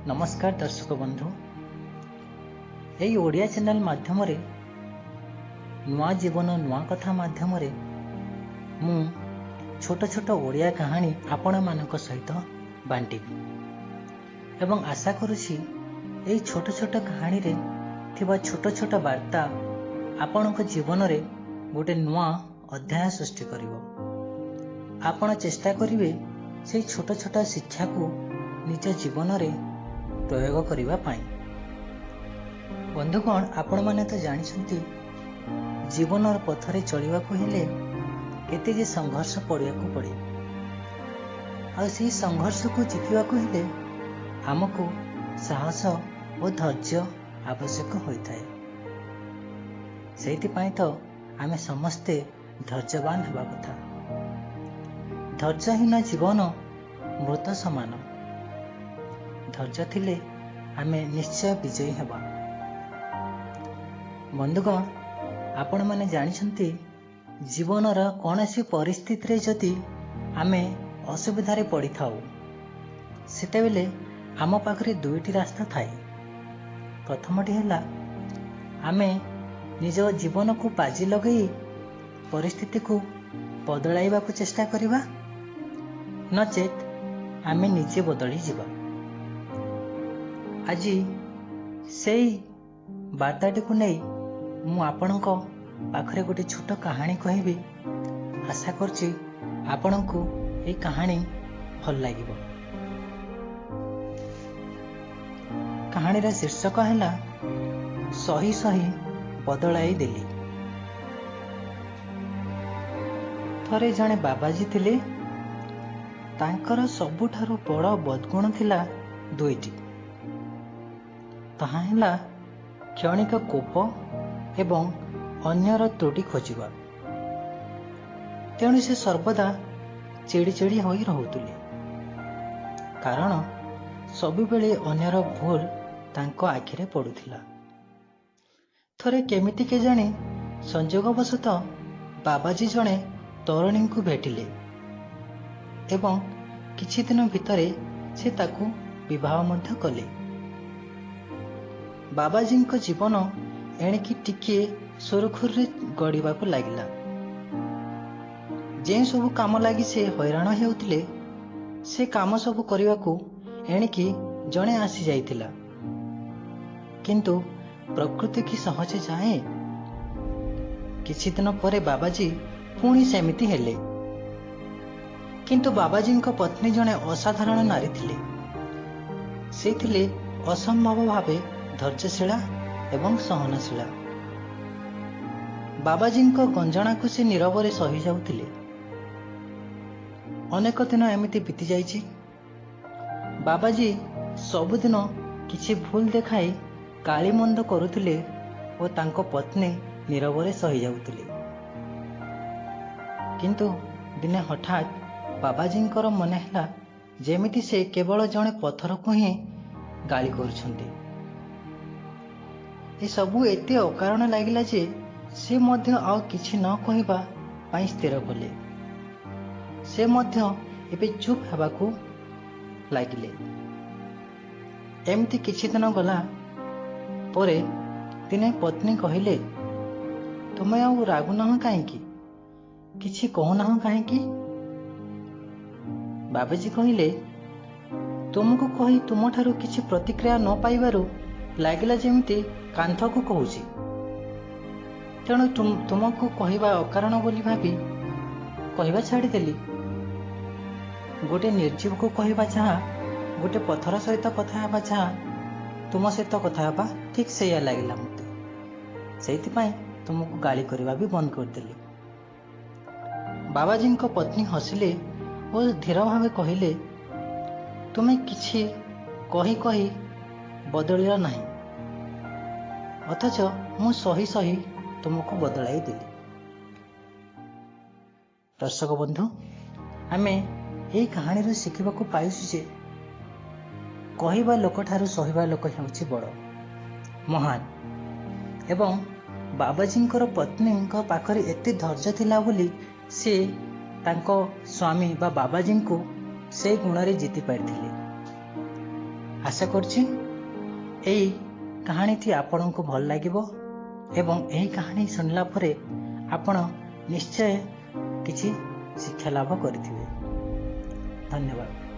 ନମସ୍କାର ଦର୍ଶକ ବନ୍ଧୁ, ଏହି ଓଡ଼ିଆ ଚ୍ୟାନେଲ ମାଧ୍ୟମରେ ନୂଆ ଜୀବନ ନୂଆ କଥା ମାଧ୍ୟମରେ ମୁଁ ଛୋଟ ଛୋଟ ଓଡ଼ିଆ କାହାଣୀ ଆପଣମାନଙ୍କ ସହିତ ବାଣ୍ଟିବି ଏବଂ ଆଶା କରୁଛି ଏହି ଛୋଟ ଛୋଟ କାହାଣୀରେ ଥିବା ଛୋଟ ଛୋଟ ବାର୍ତ୍ତା ଆପଣଙ୍କ ଜୀବନରେ ଗୋଟେ ନୂଆ ଅଧ୍ୟାୟ ସୃଷ୍ଟି କରିବ। ଆପଣ ଚେଷ୍ଟା କରିବେ ସେଇ ଛୋଟ ଛୋଟ ଶିକ୍ଷାକୁ ନିଜ ଜୀବନରେ ପ୍ରୟୋଗ କରିବା ପାଇଁ। ବନ୍ଧୁଗଣ, ଆପଣମାନେ ତ ଜାଣିଛନ୍ତି ଜୀବନର ପଥରେ ଚଳିବାକୁ ହେଲେ କେତେ ଯେ ସଂଘର୍ଷ ପଡ଼ିବାକୁ ପଡ଼େ, ଆଉ ସେଇ ସଂଘର୍ଷକୁ ଜିତିବାକୁ ହେଲେ ଆମକୁ ସାହସ ଓ ଧୈର୍ଯ୍ୟ ଆବଶ୍ୟକ ହୋଇଥାଏ। ସେଇଥିପାଇଁ ତ ଆମେ ସମସ୍ତେ ଧୈର୍ଯ୍ୟବାନ ହେବା କଥା। ଧୈର୍ଯ୍ୟହୀନ ଜୀବନ ମୃତ ସମାନ। ଧୈର୍ଯ୍ୟ ଥିଲେ ଆମେ ନିଶ୍ଚୟ ବିଜୟୀ ହେବା। ବନ୍ଧୁଗଣ, ଆପଣମାନେ ଜାଣିଛନ୍ତି ଜୀବନର କୌଣସି ପରିସ୍ଥିତିରେ ଯଦି ଆମେ ଅସୁବିଧାରେ ପଡ଼ିଥାଉ, ସେତେବେଳେ ଆମ ପାଖରେ ଦୁଇଟି ରାସ୍ତା ଥାଏ। ପ୍ରଥମଟି ହେଲା ଆମେ ନିଜ ଜୀବନକୁ ବାଜି ଲଗାଇ ପରିସ୍ଥିତିକୁ ବଦଳାଇବାକୁ ଚେଷ୍ଟା କରିବା, ନଚେତ୍ ଆମେ ନିଜେ ବଦଳିଯିବା। ଆଜି ସେଇ ବାର୍ତ୍ତାଟିକୁ ନେଇ ମୁଁ ଆପଣଙ୍କ ପାଖରେ ଗୋଟେ ଛୋଟ କାହାଣୀ କହିବି। ଆଶା କରୁଛି ଆପଣଙ୍କୁ ଏଇ କାହାଣୀ ଭଲ ଲାଗିବ। କାହାଣୀର ଶୀର୍ଷକ ହେଲା ସହି ସହି ବଦଳାଇ ଦେଲି। ଥରେ ଜଣେ ବାବାଜୀ ଥିଲେ। ତାଙ୍କର ସବୁଠାରୁ ବଡ଼ ବଦ୍ଗୁଣ ଥିଲା ଦୁଇଟି। ତାହା ହେଲା କ୍ଷଣିକ କୋପ ଏବଂ ଅନ୍ୟର ତ୍ରୁଟି ଖୋଜିବା। ତେଣୁ ସେ ସର୍ବଦା ଚିଡ଼ି ଚିଡ଼ି ହୋଇ ରହୁଥିଲେ, କାରଣ ସବୁବେଳେ ଅନ୍ୟର ଭୁଲ ତାଙ୍କ ଆଖିରେ ପଡ଼ୁଥିଲା। ଥରେ କେମିତି କେଜାଣି ସଂଯୋଗବଶତଃ ବାବାଜୀ ଜଣେ ତରୁଣୀଙ୍କୁ ଭେଟିଲେ ଏବଂ କିଛି ଦିନ ଭିତରେ ସେ ତାକୁ ବିବାହ ମଧ୍ୟ କଲେ। ବାବାଜୀଙ୍କ ଜୀବନ ଏଣିକି ଟିକିଏ ସୁରୁଖୁରୁରେ ଗଡ଼ିବାକୁ ଲାଗିଲା। ଯେଉଁ ସବୁ କାମ ଲାଗି ସେ ହଇରାଣ ହେଉଥିଲେ, ସେ କାମ ସବୁ କରିବାକୁ ଏଣିକି ଜଣେ ଆସିଯାଇଥିଲା। କିନ୍ତୁ ପ୍ରକୃତି କି ସହଜେ ଯାଏ? କିଛି ଦିନ ପରେ ବାବାଜୀ ପୁଣି ସେମିତି ହେଲେ। କିନ୍ତୁ ବାବାଜୀଙ୍କ ପତ୍ନୀ ଜଣେ ଅସାଧାରଣ ନାରୀ ଥିଲେ। ସେ ଥିଲେ ଅସମ୍ଭବ ଭାବେ ଧୈର୍ଯ୍ୟଶୀଳା ଏବଂ ସହନଶୀଳା। ବାବାଜୀଙ୍କ ଗଞ୍ଜଣାକୁ ସେ ନୀରବରେ ସହିଯାଉଥିଲେ। ଅନେକ ଦିନ ଏମିତି ବିତିଯାଇଛି। ବାବାଜୀ ସବୁଦିନ କିଛି ଭୁଲ ଦେଖାଇ ଗାଳିମନ୍ଦ କରୁଥିଲେ ଓ ତାଙ୍କ ପତ୍ନୀ ନୀରବରେ ସହିଯାଉଥିଲେ। କିନ୍ତୁ ଦିନେ ହଠାତ୍ ବାବାଜୀଙ୍କର ମନେ ହେଲା ଯେମିତି ସେ କେବଳ ଜଣେ ପଥରକୁ ହିଁ ଗାଳି କରୁଛନ୍ତି। ଏସବୁ ଏତେ ଅକାରଣ ଲାଗିଲା ଯେ ସେ ମଧ୍ୟ ଆଉ କିଛି ନ କହିବା ପାଇଁ ସ୍ଥିର କଲେ। ସେ ମଧ୍ୟ ଏବେ ଚୁପ୍ ହେବାକୁ ଲାଗିଲେ। ଏମିତି କିଛି ଦିନ ଗଲା ପରେ ଦିନେ ପତ୍ନୀ କହିଲେ, ତୁମେ ଆଉ ରାଗୁନାହଁ କାହିଁକି? କିଛି କହୁନାହଁ କାହିଁକି? ବାବାଜୀ କହିଲେ, ତୁମକୁ କହି ତୁମଠାରୁ କିଛି ପ୍ରତିକ୍ରିୟା ନ ପାଇବାରୁ ଲାଗିଲା ଯେମିତି କାନ୍ଥକୁ କହୁଛି। ତେଣୁ ତୁମକୁ କହିବା ଅକାରଣ ବୋଲି ଭାବି କହିବା ଛାଡ଼ିଦେଲି। ଗୋଟେ ନିର୍ଜୀବକୁ କହିବା ଯାହା, ଗୋଟେ ପଥର ସହିତ କଥା ହେବା ଯାହା, ତୁମ ସହିତ କଥା ହେବା ଠିକ୍ ସେଇଆ ଲାଗିଲା ମୋତେ। ସେଇଥିପାଇଁ ତୁମକୁ ଗାଳି କରିବା ବି ବନ୍ଦ କରିଦେଲି। ବାବାଜୀଙ୍କ ପତ୍ନୀ ହସିଲେ ଓ ଧୀର ଭାବେ କହିଲେ, ତୁମେ କିଛି କହି କହି ବଦଳିଲ ନାହିଁ, ଅଥଚ ମୁଁ ସହି ସହି ତୁମକୁ ବଦଳାଇ ଦେଲି। ଦର୍ଶକ ବନ୍ଧୁ, ଆମେ ଏହି କାହାଣୀରୁ ଶିଖିବାକୁ ପାଇଛୁ ଯେ କହିବା ଲୋକଠାରୁ ସହିବା ଲୋକ ହେଉଛି ବଡ଼ ମହାନ। ଏବଂ ବାବାଜୀଙ୍କର ପତ୍ନୀଙ୍କ ପାଖରେ ଏତେ ଧୈର୍ଯ୍ୟ ଥିଲା ବୋଲି ସେ ତାଙ୍କ ସ୍ୱାମୀ ବା ବାବାଜୀଙ୍କୁ ସେଇ ଗୁଣରେ ଜିତି ପାରିଥିଲେ। ଆଶା କରୁଛି ଏଇ କାହାଣୀଟି ଆପଣଙ୍କୁ ଭଲ ଲାଗିବ ଏବଂ ଏହି କାହାଣୀ ଶୁଣିଲା ପରେ ଆପଣ ନିଶ୍ଚୟ କିଛି ଶିକ୍ଷା ଲାଭ କରିଥିବେ। ଧନ୍ୟବାଦ।